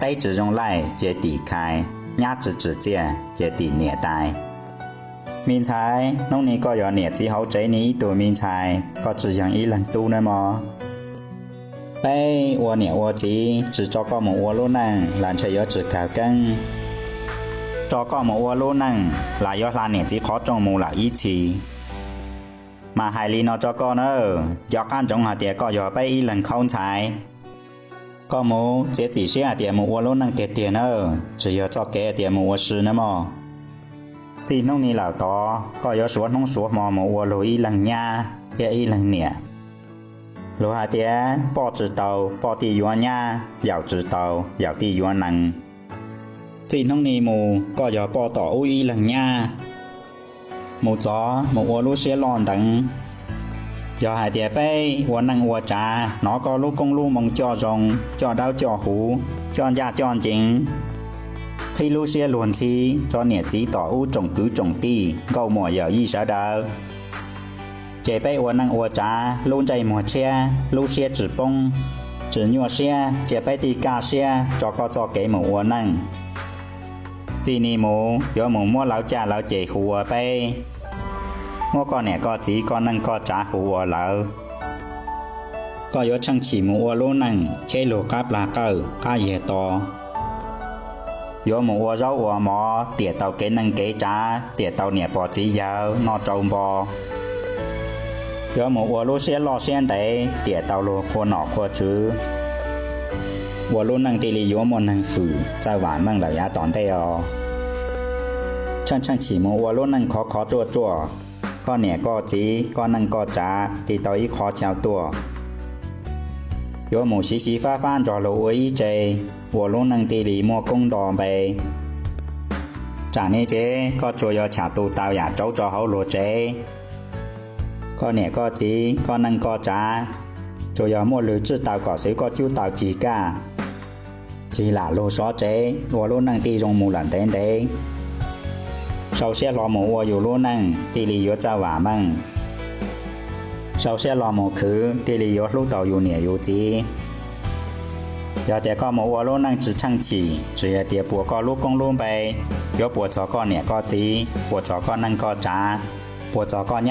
Qaib tsis zoo laij ces tim khais, nyab tsis tsim txiaj ces tim niam tais. Me ntxhais, hnub ni koj yog niam txiv hauv tsev ni ib tug me ntxhais, koj tsis yog ib leeg tub nawb mog. Peb ua niam ua txiv tsis tso koj mus ua lub neej los ntshe yuav tsis kawg keeb. Tso koj mus ua lub neej los yuav hla niam txiv qhov rooj mus lawm ib txhis. Mas hais li no tso koj nawb, nco qab ntsoov hais tias koj yog peb ib leeg khaub ntxhais. Koj mus txiav txim siab hais tias mus ua lub neej tiag tiag nawb, tsis yog txoj kev hais tias mus ua si nawb mog. Txij hnub ni lawm tod koj yuav suav hnub suav hmo mus ua luag ib leeg nyab thiab ib leeg niam. Luag hais tias poj tsis tau poj thiaj yuav nyab, yawm tsis tau yawm thiaj yuav nees. Txij hnub ni mus koj yog poj tom ub ib leeg nyab. Mus txov mus ua lub siab loj nteev. Yog hais tias peb ua neej ua tsav hnov koj lub koob lub moo coj zoo, coj dawb coj huv, coj ncaj coj ncees, qhib lub siab luag ntxhi rau niam txiv tom ub tsoom kwv tsoom tij nkauj muam yawm yij sawv daws, ces peb ua neej ua tsav lub ntsej muag tshiab, lub siab tsis poob, tsis nyuaj siab, cia peb tij kaj siab tso koj txoj kev mus ua neej. Txij ni mus yuav mus muab lawv caj lawv ces hu ua peb, muab koj niam koj txiv koj neej koj tsav hu ua lawv. Koj yuav tsheej chim mus ua lub neej cheb lug qab plag qawj qab yiag to. Yuav mus ua zaub ua mov tiam tau kev neej kev tsav, tiam tau niam pog txiv yawg noj rau npo. Yuav mus ua lub siab loj siab ntev tiam tau luag qhua nom qhua tswv. Ua lub neej thiaj li yuav muaj neeg fwm txawj vam meej lawm yav tom ntej os. Tsheej tsheej chim mus ua lub neej khov khov ruaj ruaj, koj niam koj txiv koj neej koj tsav thiaj tau ib qho chaw tuaj. Yuav mus siv siv fab fab nrog luag ua ib tse, ua lub neej thiaj li muaj koob nto npe. Tsam ni ces koj tsuas yog cham tu taw yam rauv rau hauv luag tsev. Koj niam koj txiv koj neej koj tsav, tsuas yog muaj lwg tswj taw kom xwv koj cub taw cig kaj, cig lam lug sov tsev ua lub neej thiaj zoo mus lawm ntev ntev. Sau siab hlo mus ua yus lub neej thiaj li yuav txawj vam meej. Sau siab hlo mus khwv thiaj li yuav hlub tau yus niam yus txiv. Yog tias koj mus ua lub neej tsis tsheej chim, tsis hais tias puas koj lub koob lub npe, yuav puas txog koj niam koj txiv, puas txog koj neej koj tsav, puas txog koj